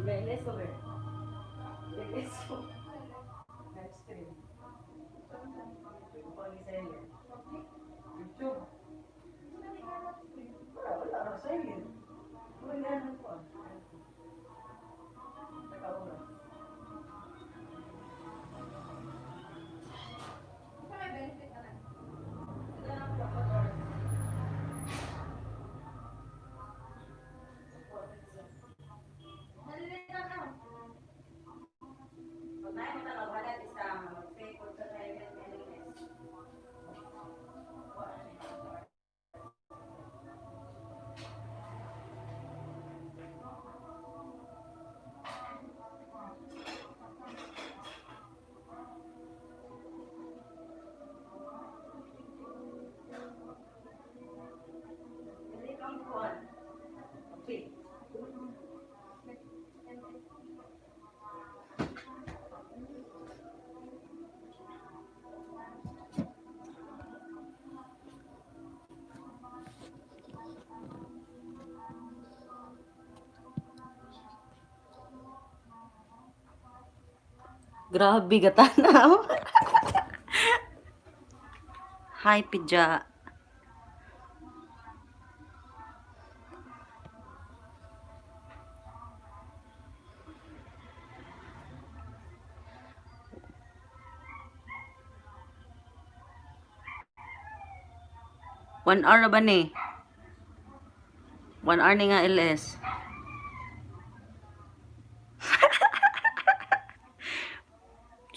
Let's go there. Let's go. Live stream. Pag seller. YouTube. Wala, wala. Wala, silent. Wala na po. Nakaura. Ito may benefit na lang. Ito na po, motor. Nalilitan na. Pag naay mo tanong, wala isa, mag-pay po sa private LMS. Wala na. Dili kang kuwan. Okay. Grabe gatanaw. Hi, Pidja. 1 hour na ba ni? 1 hour ni nga LS.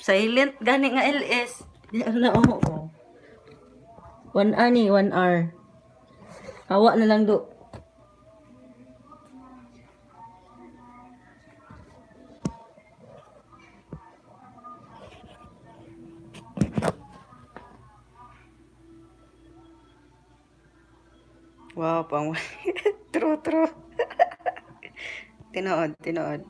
Silent gani nga LS. Di ano na, oo. 1 hour ni, 1 hour. Hawa na lang do. Wow, pang true, true. Tinuod, tinuod.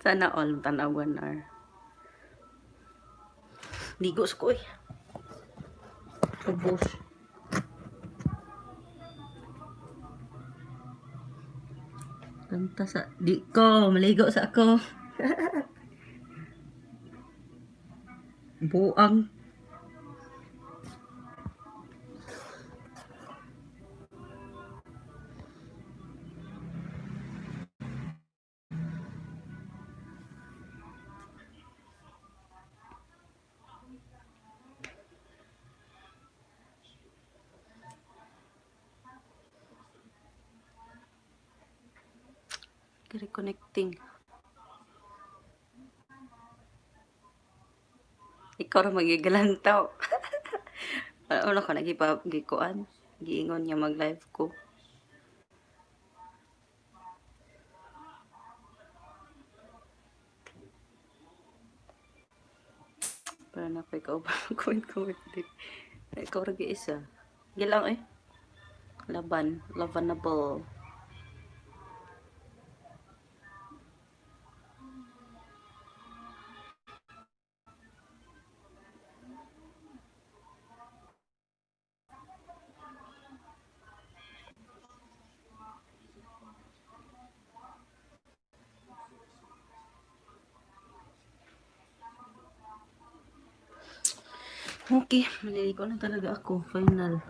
Sana all tanaw 1 hour. Ligo sa ko eh. Ubos. Kanta sa di ko, maligo sa ako. Buang. Reconnecting. Ikaw ra magigalantaw. Wala ko nagipa gikuan. Giingon niya mag-live ko. Para na ko ikaw ba comment comment din. Ikaw ra isa. Gilang eh. Laban, labanable. Okay, maliligo na talaga ako. Final.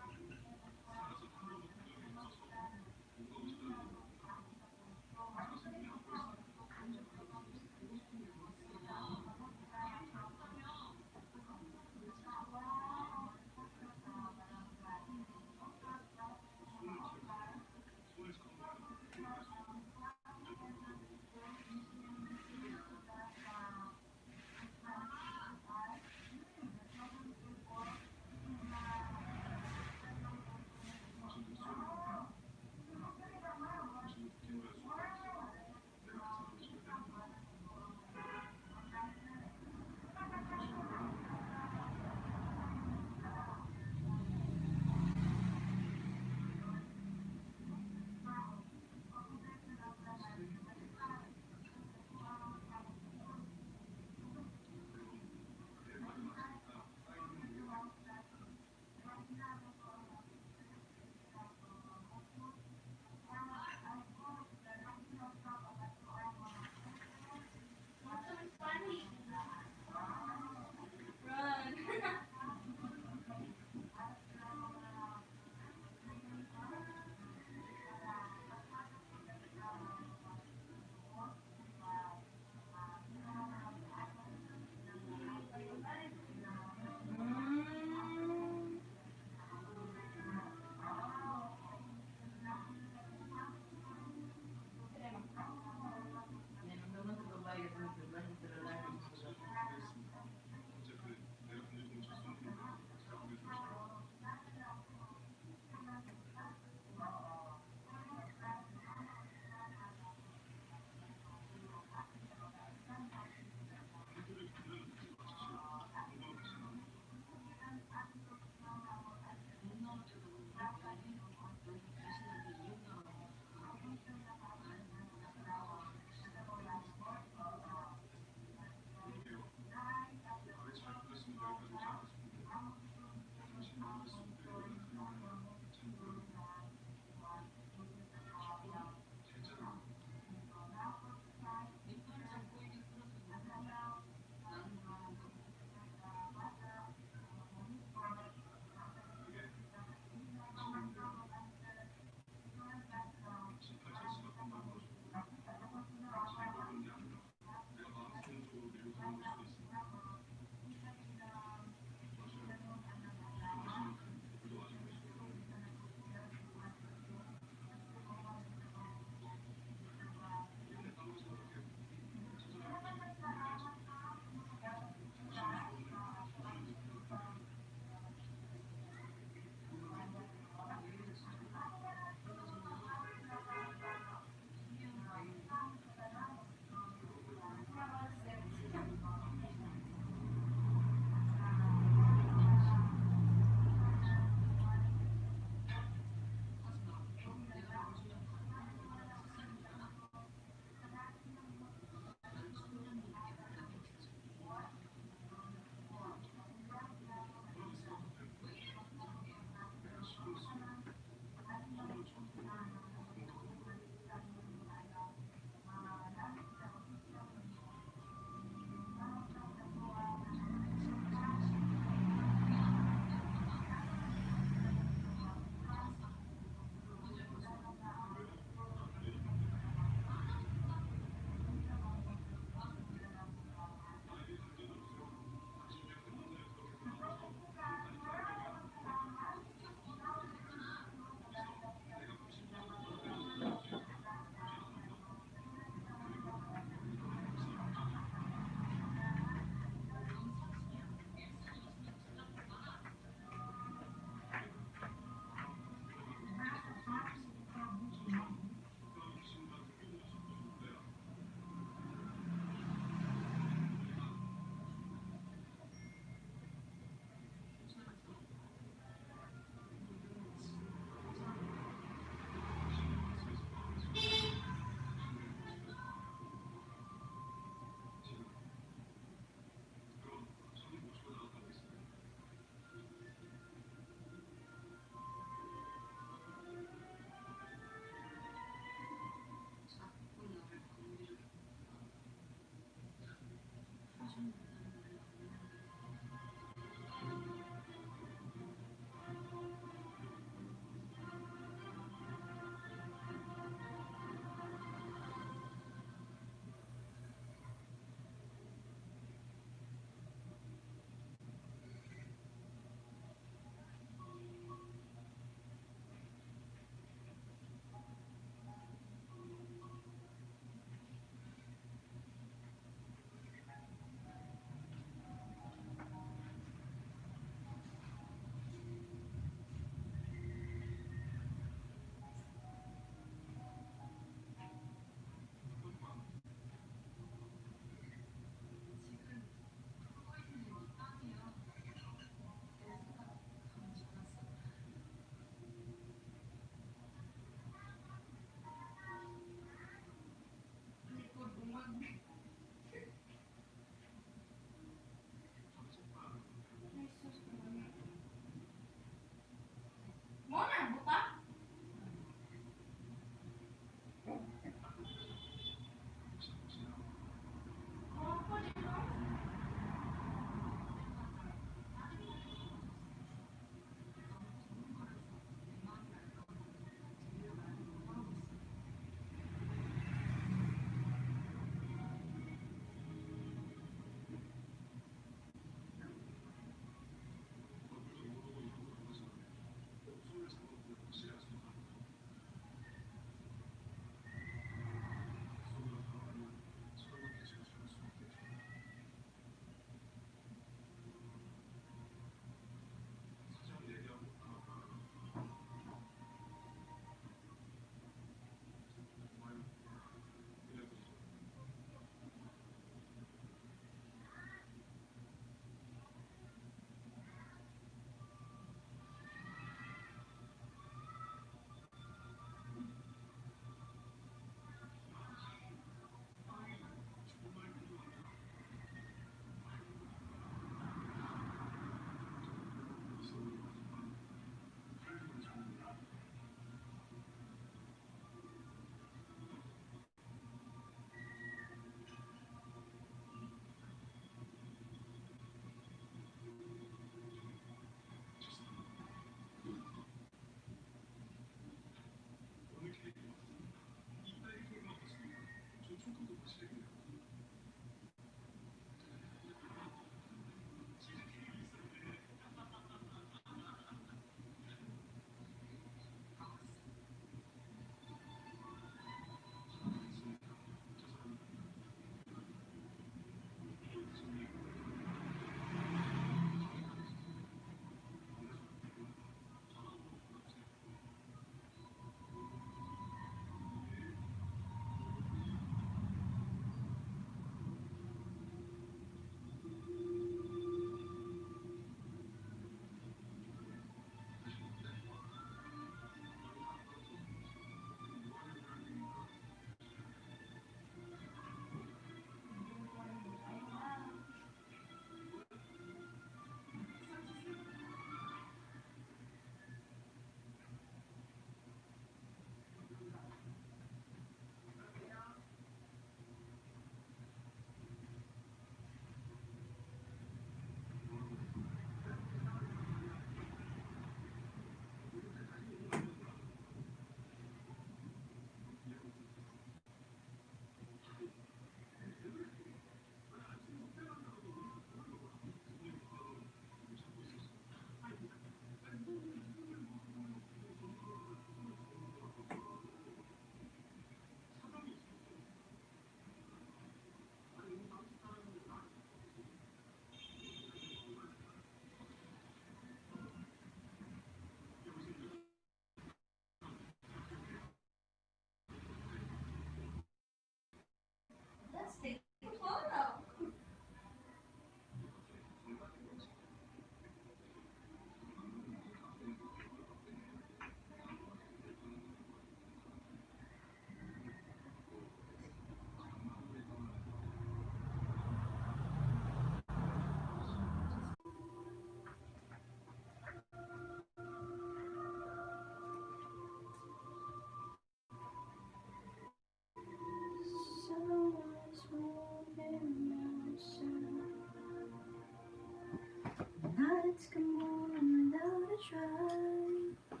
Come on, without a try.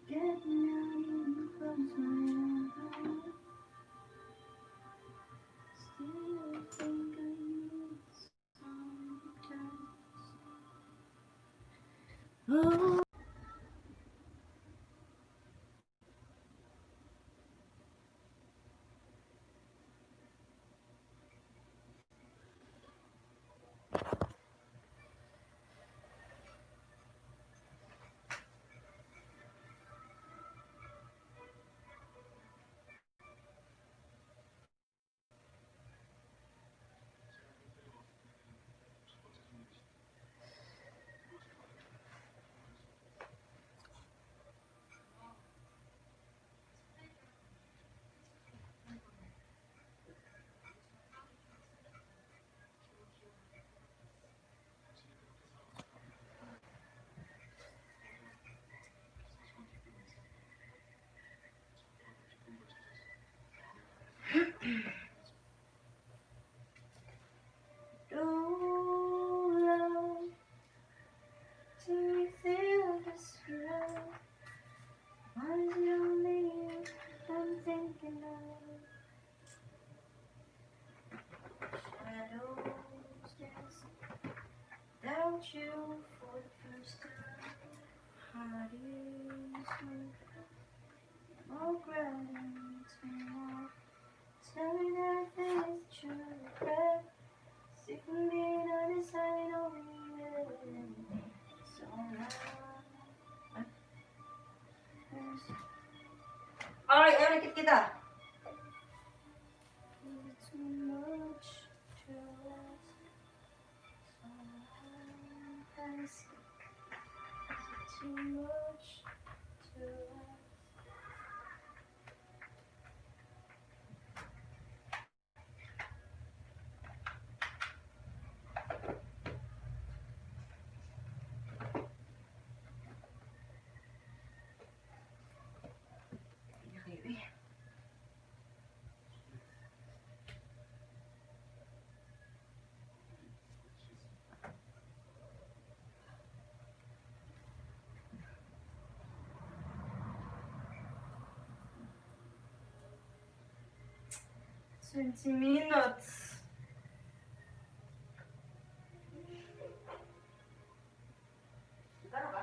Get me out and close my eyes. Still think I need sometimes. Oh. Oh, love, do you feel this love? Why is it only you I'm thinking of? Shadows dance without you for the first time. Heart is more grounded tomorrow. Tell me that this true regret. Sick from being undecided over you. So now, Ay, ay, nakit kita. is too much to ask. So ask. Is it too much to ask? Hindi kayo eh. 20 minutes. Gano'n ka?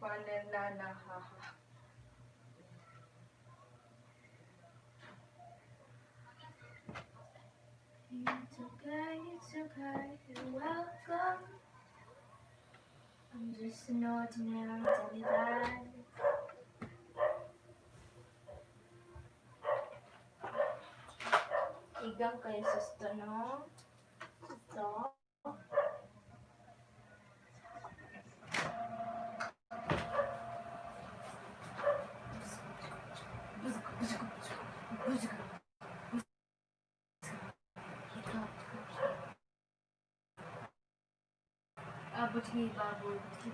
Pananana, haha. It's okay, you're welcome. I'm just an ordinary demigod. Igang kayo susto, no? Susto? Ah, butiki baboy, butiki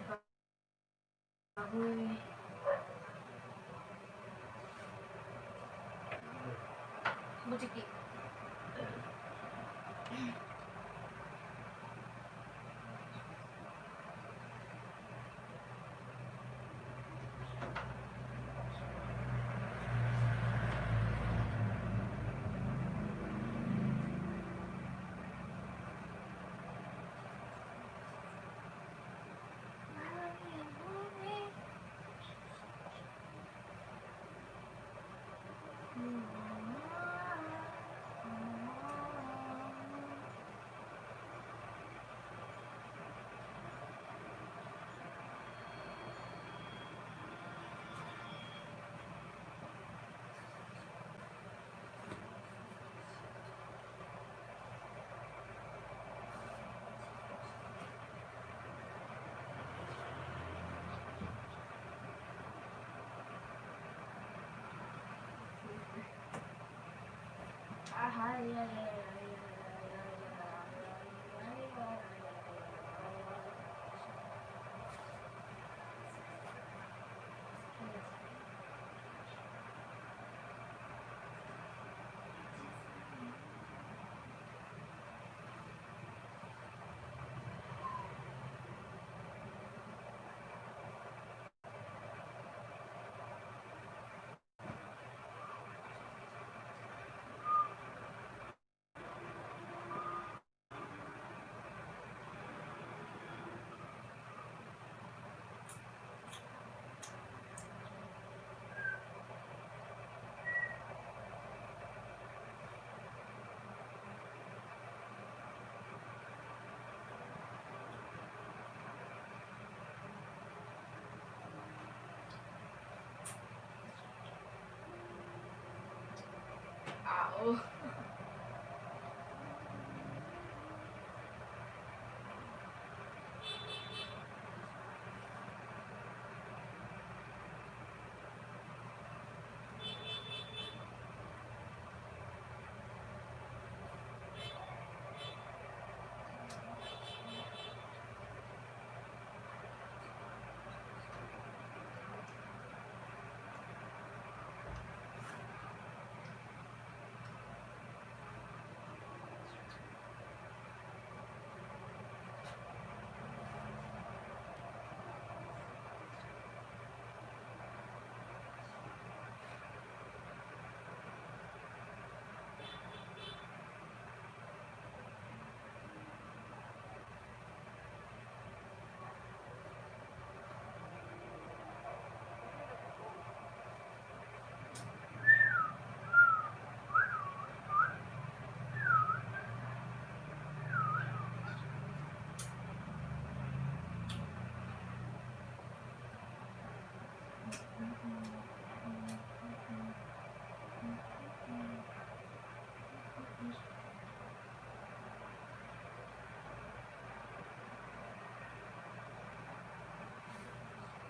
baboy. Butiki. Ah, ay. Ow.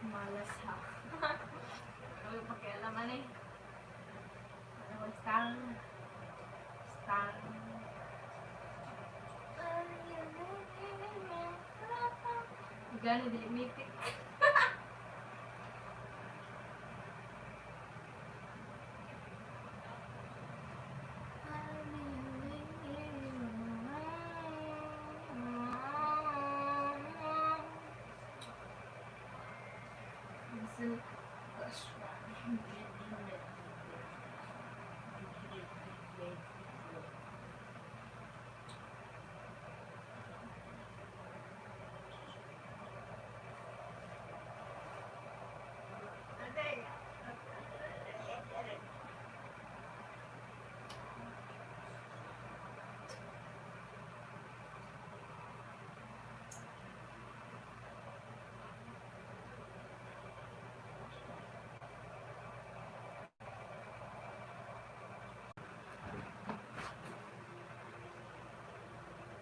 Malas ha. Ano yung pakialaman eh? Ano stang? Stang. Gani dili mitik.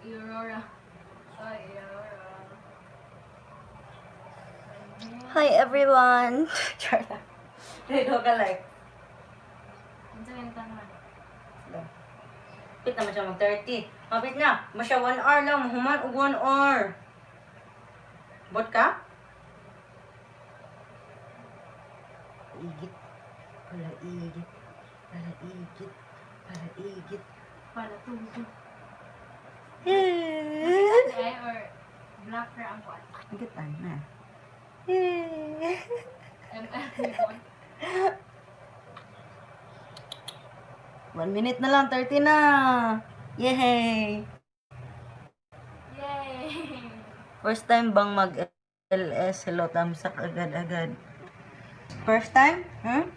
Aurora. Ay, Aurora. Hi everyone! Char lang. Hello ka like. Ano yung tanong? Kapit naman siya mag 30. Kapit na. Masya 1 hour lang. Mahuman og 1 hour. Bot ka? Igit. Pala igit. Pala igit. Pala igit. Para tubo. Ay, or black ra ang kuan. Igitan na. ML kuan. 1 minute na lang. 30 na. Yay! Yay! First time bang mag-LS? Hello, tamsak agad-agad. First time? Hmm?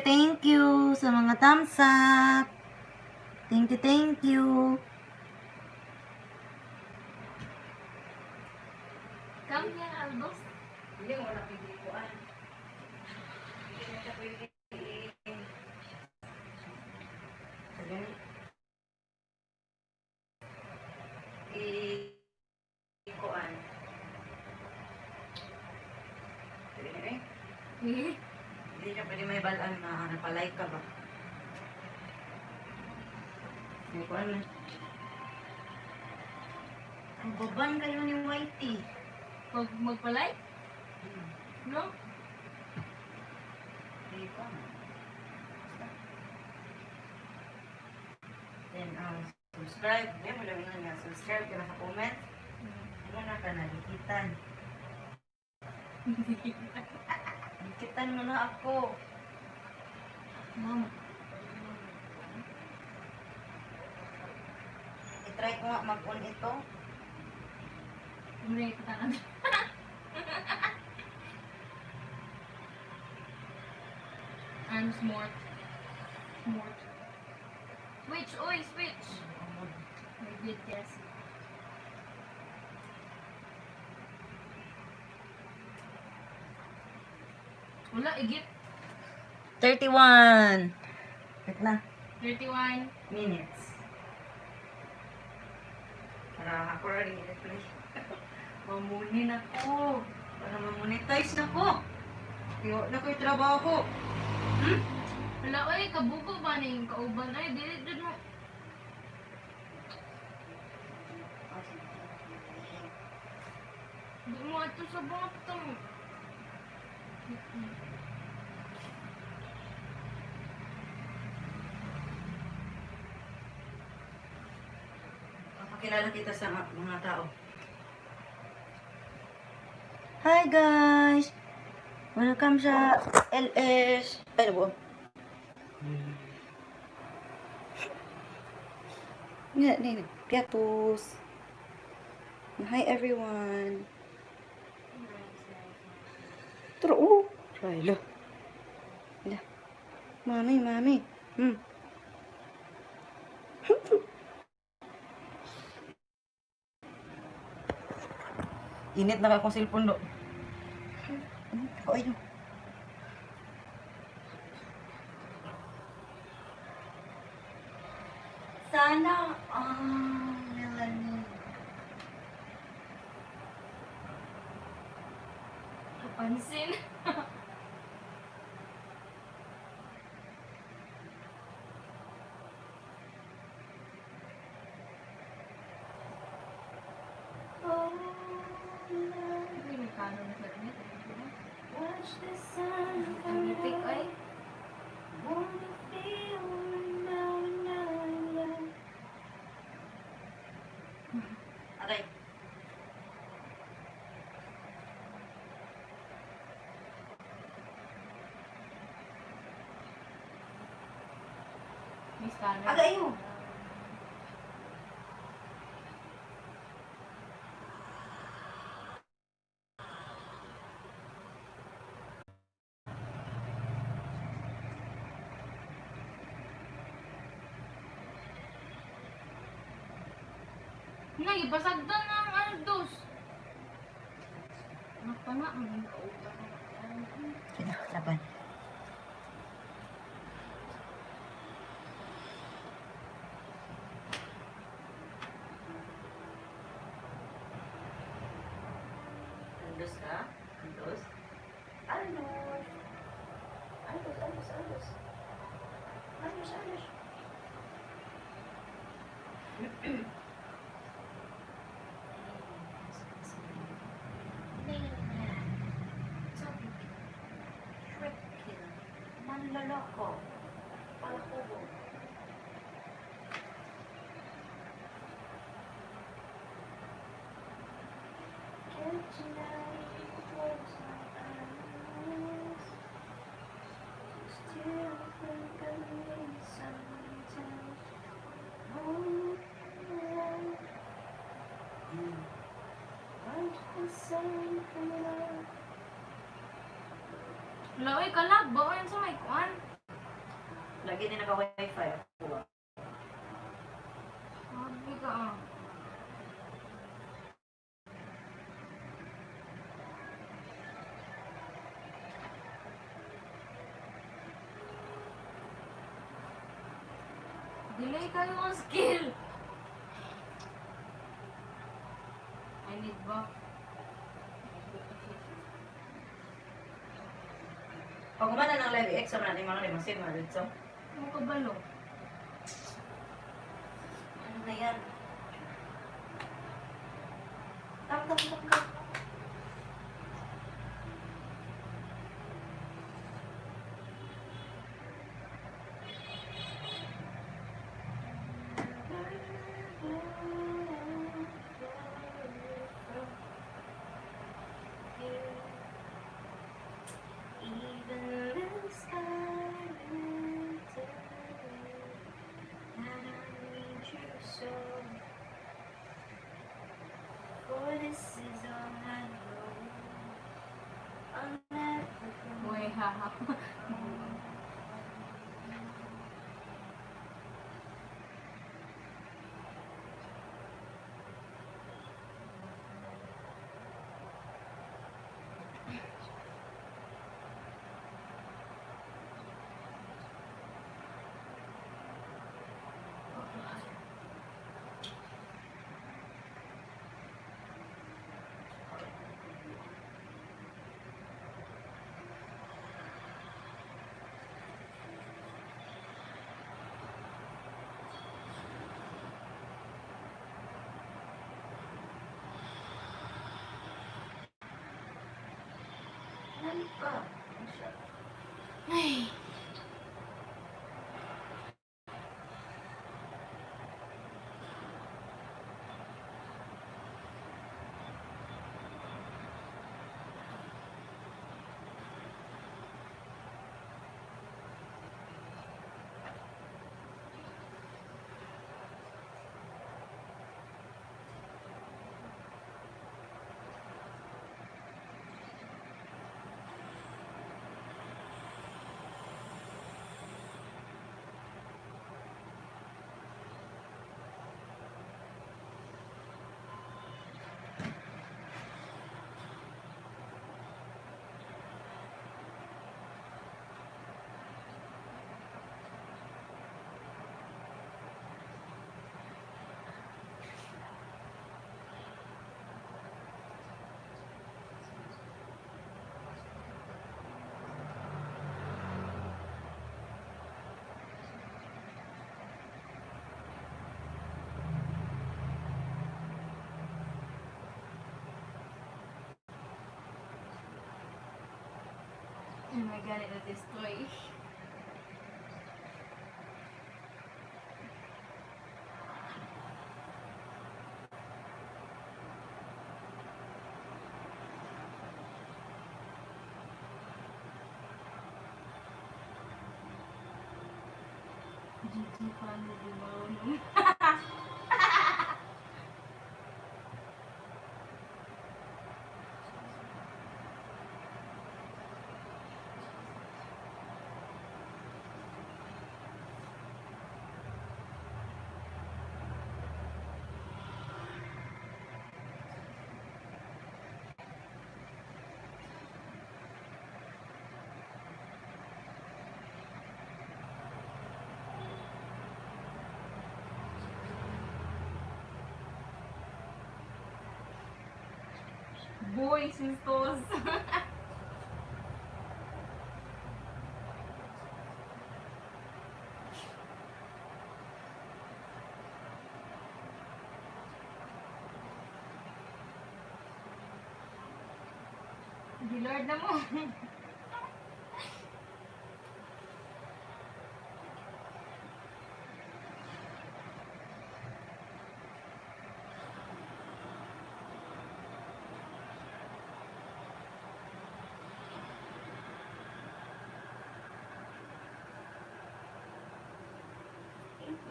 Thank you sa mga tamsak. Thank you, thank you. Come here, Albos. Hindi mo na pagkikuan. Hindi na siya pwede. I-kuan. Pwede na eh. Hindi siya pwede may balaan na napalike ka ba? May kuan na. Ang baban kayo ni Whitey. Pag magpalay? No? Hindi ko alam. Basta. Then, subscribe. Hindi mo lang yun nga. Subscribe ka na sa comment. Ano na ka nalikitan. Likitan mo na ako. Mama. I-try ko nga mag-on ito. Muna ito. I'm smart. Smart. Switch! Oy, switch! May good guess. Wala, igit. 31! Wait na. 31. Minutes. Para ako rin i-play. Mamunin ako. Para mamonetize na ko. Tiyo na ko'y trabaho. Wala, oy, kabugo ba na yung kauban? Ay, dili, dun mo. Di mo ato sa bottom. Papakilala kita sa mga tao. Hi guys! Welcome sa LS. Ay, ano ba? Nga, nga, Piatos. Hi everyone. Tara, oh. Try, la. La. Mami, mami. Init na akong cellphone do. Ako ayun. Sana, ah, Melanie. Kapansin. Oh, love, Uy, may kanon na sa init. watch the sun Ang come itik, up. ay. Wanna feel now and now. Aray. May scanner. Agay mo. Nagipasagdan na ang ano dos. Nakpanga man kauban. Sige na, laban. Andos ka? Andos? Andos! Andos, andos, andos. Andos, andos. Manloloko. Palakubo. Can't deny close my eyes. Still think of me sometimes. Oh, aren't the same coming up? Wala oy kalag ba oy sa may kuan. Lagi din naka-wifi ako. Ah. Sabi ka ah. Delay kayo ang skill. I need buff. Pag kumana ng live exam na, mga limang sim, mga dito. Ano ka balo? Ano na yan? Tam, tam, tam, tam. Even the sky will tell you that I need you so. For this is all I know. I'll never go. Uy, haha. Ano ka? Ano siya? Ay. Oh my God, it destroy. GG pa di marunong. Boy, sisters. Gilord na mo.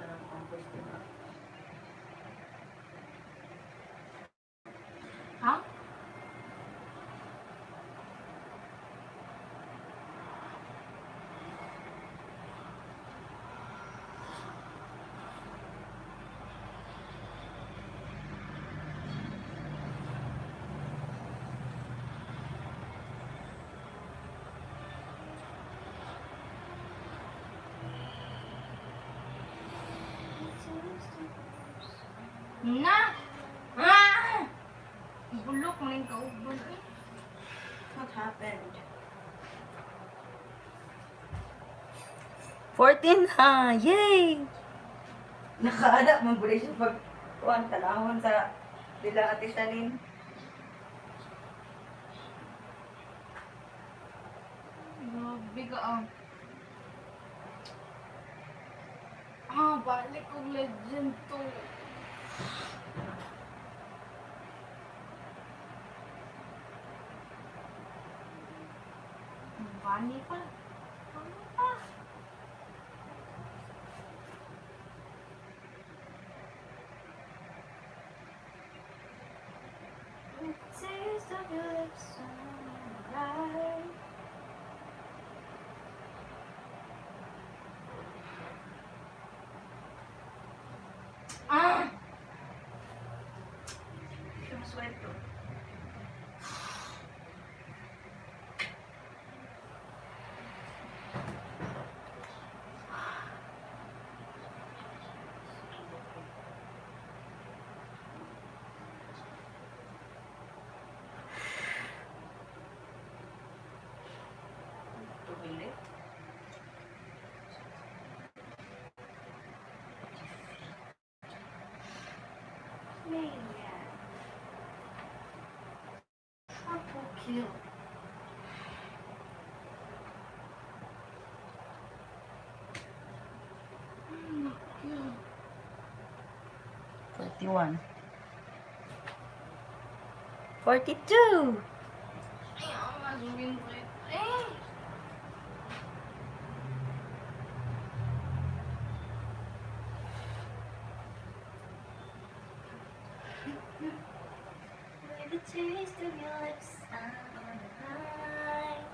Parang ang first diba? Ha? Na! Ah! Bulok mo yung kauban eh. What happened? 14 ha! Yay! Nakaada man pala siya pag kuan tanahon sa dila Ate Shalin. Grabe ka ah. Ah, balik kong legend to. Ang Funny pa. Funny pa. The taste of your lips on my right. Ah! Yung sweldo. Tumili. Maniac. Triple kill. Kill. 41. 42. Ay, ang masugin ko ito. Eh! With the taste of your lips, I'm on a high.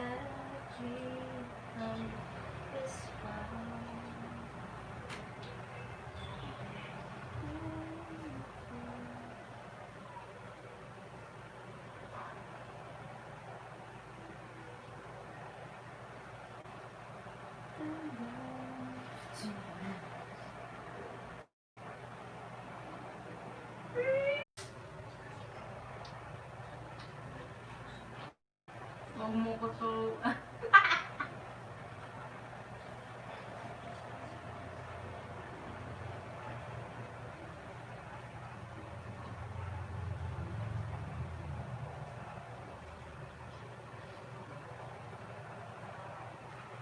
That we've come this far. Huwag mo ko to.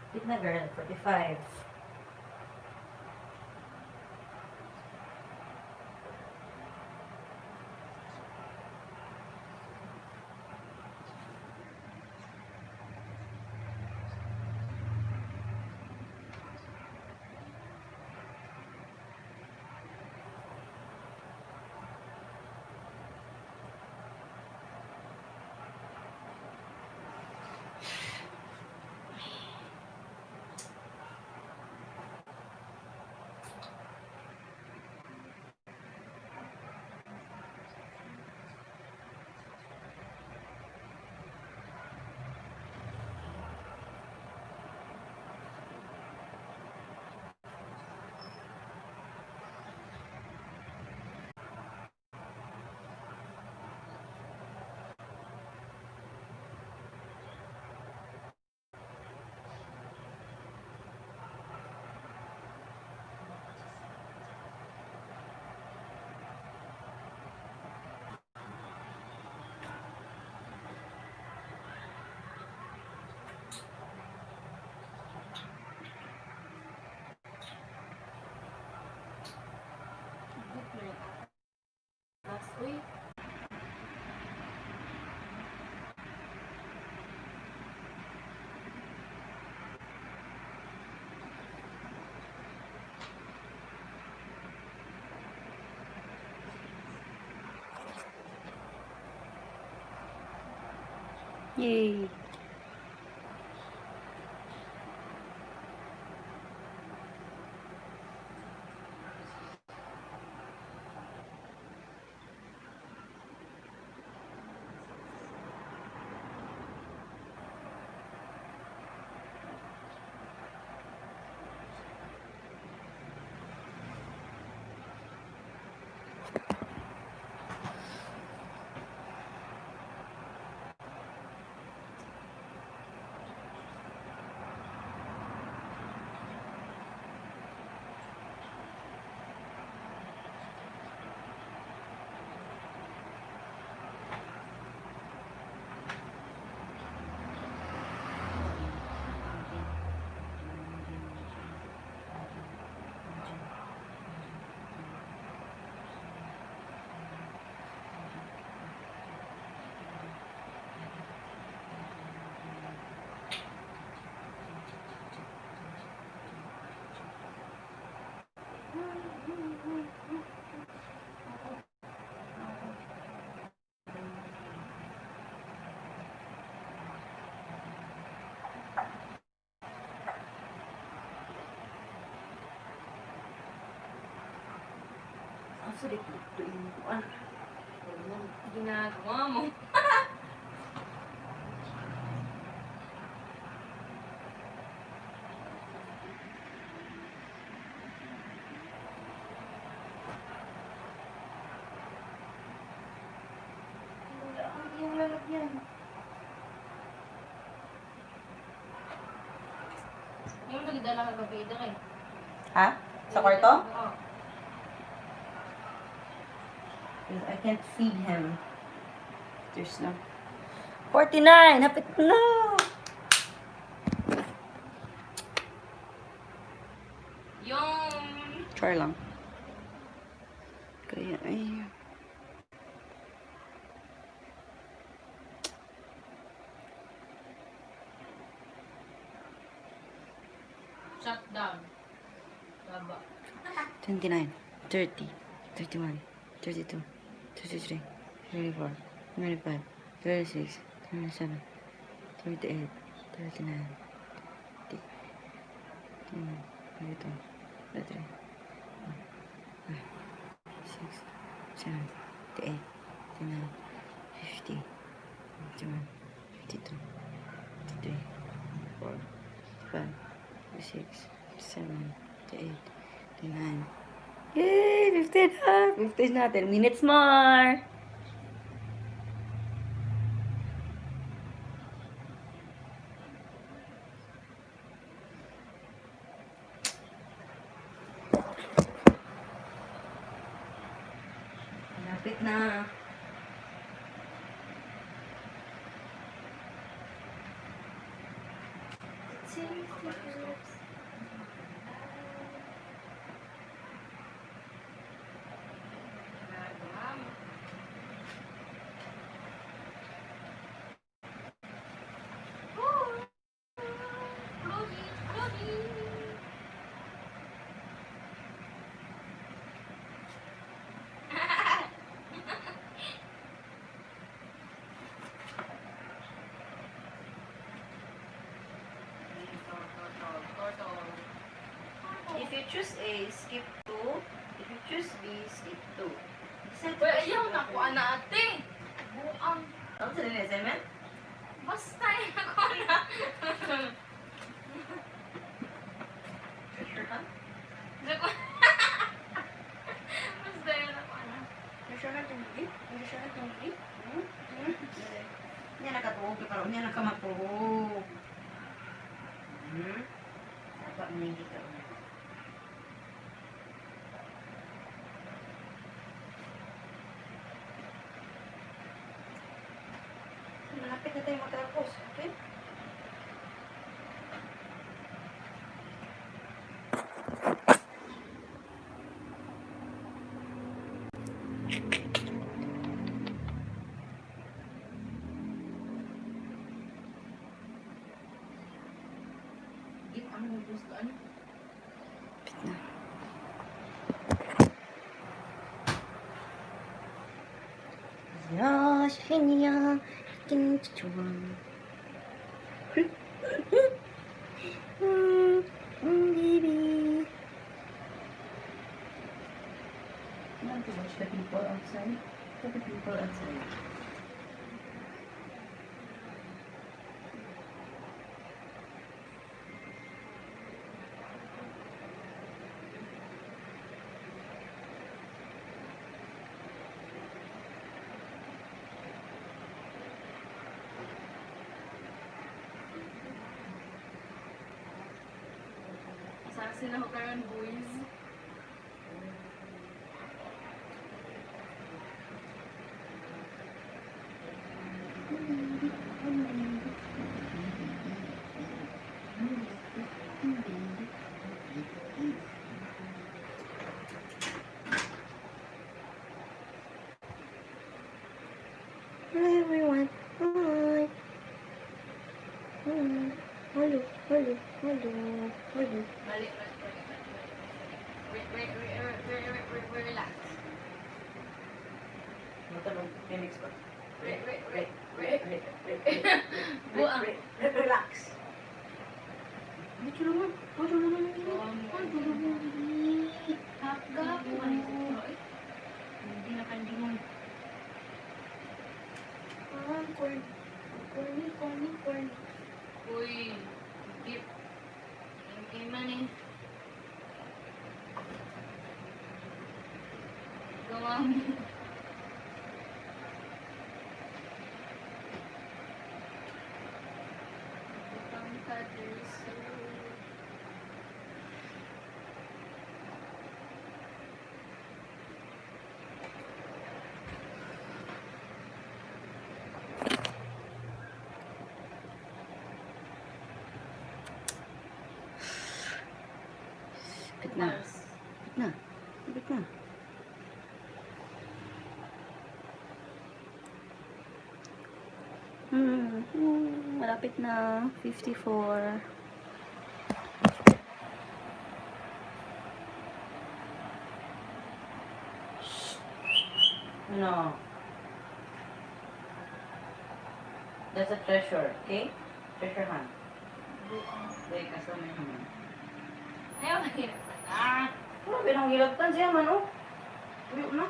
Wait na, girl. 45. Mas, uy. Yay! Asa di ko ito yung kuan? Ginagawa mo. Wala ang iyong lalagyan. Yung nagdala ka gabi eh. Ha? Sa kwarto? Oo. I can't feed him. There's no... 49! Hapit na! Yung... Try lang. Kaya, ay... Shutdown. Baba. 29, 30, 31, 32, 33, 34, 35, 36, 37, 38, 39, 40, 41, 42, 43, 5, 6, 7, 8, 9, 50, 51, 52, 53, 54, 55, 56, 57, 58, 59. Yay! 15 na! 15 na. 10 minutes more! Malapit na. Taste your lips. Flogi, flogi. If you choose A, skip 2. If you choose B, skip 2. Decide to Well, proceed ayaw na properly. ko, ana ate. Buang. Ano sa nila assignment? Basta yun ako na. Sure ka? Basta yun ako na. Sure ka tumuli? Sure ka tumuli? Hmm? Hmm? Niya nakatuog ka karon, niya nakamatuog. Hmm? Dapat maninggi ka. Malapit na tayo matapos, okay? Give ang gusto ano. Lapit na. Ya, siya, kinchuan. Baby. Want to watch the people outside? Look at the people outside. Assassin ako karon boys. Hello everyone. Hi. Hi. Hello, hello, hello, hello. Mali, mali, mali, mali, mali. Wait, wait, wait, wait, wait, wait, wait, wait, relax. Matanong, Phoenix ba? Wait, wait, wait, wait. Wait, wait, wait, wait, Buang. wait, wait, relax. Medyo naman, medyo naman. Hapgap. Hindi na kandingon. Ah, corny. Corny, corny, corny. Uy, gip. Okay man eh. Gawa mo. Butang ka dito. Lapit na. Lapit na. Lapit na. Malapit na. 54. No. That's a treasure, okay? Treasure hunt. Buang. Dahil kaso may naman. Ayaw, mahirap na na. Grabe nang gilagtan siya man, oh. Tuyo na.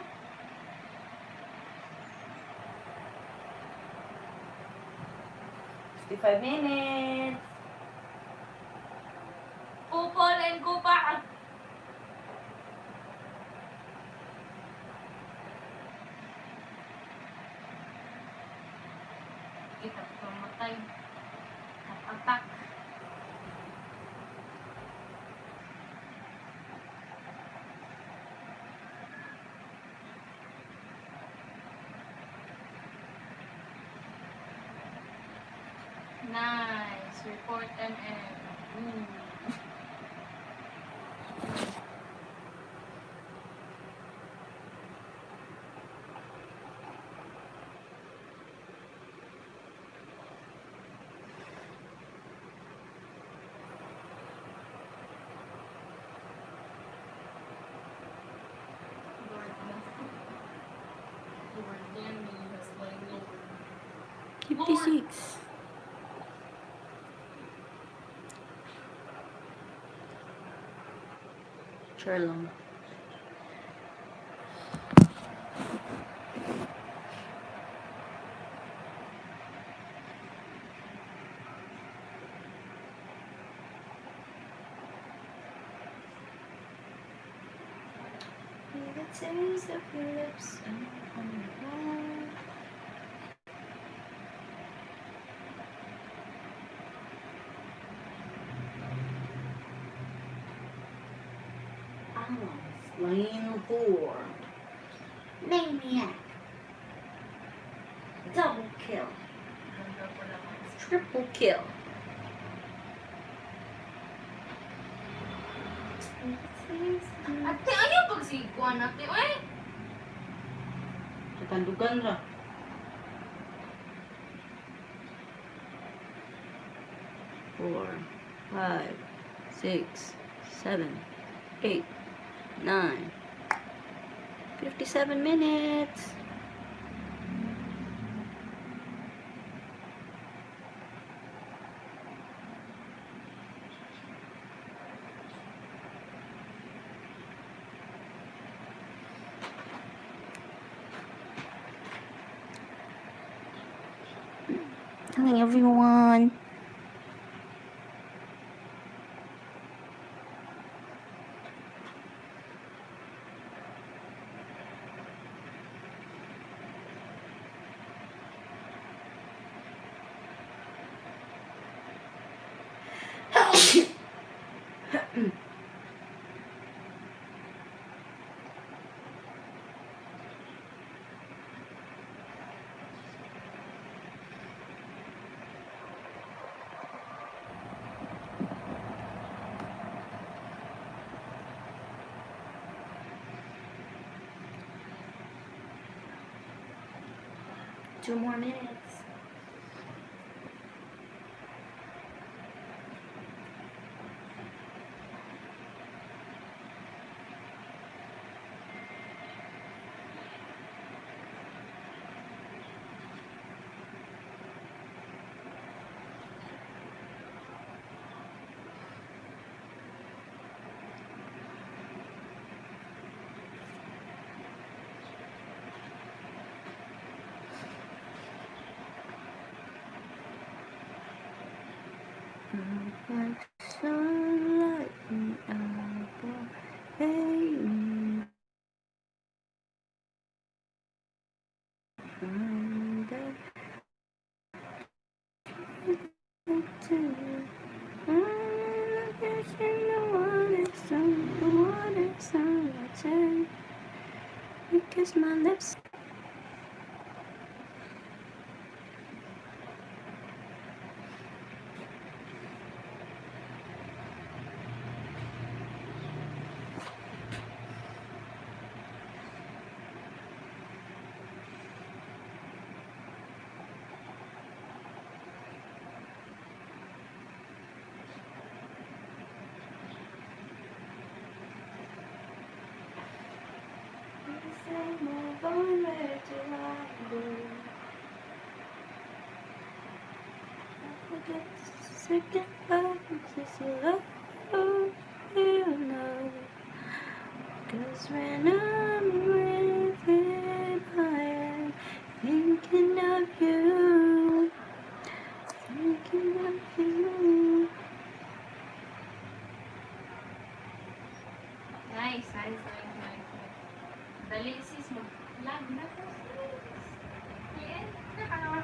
55 minutes. Kupol and kupa. Kita ko matay. Heart attack. Nice. Report MM. Ooh. Lord, Lord, damn me, has slain Lord. 56. Sure lang. The taste of your lips on my mouth. Ah, slain four. Maniac. Double kill. Ganda ko lang. Triple kill. Ate, ayaw pagsigwan, ate. Uy! Sa tandugan ra. Four, five, six, seven, eight, 9. 57 minutes. Hello, everyone. 2 more minutes. Like sunlight in our rain. Under to the water, sun, you kiss my lips. Move on, where do I go? I forget. Second love is love, you know. 'Cause when I'm with him, I am thinking of you. Thinking of you. Nice, nice, nice, nice, nice. Dali sis, mag-vlog na ko sis. Yeah.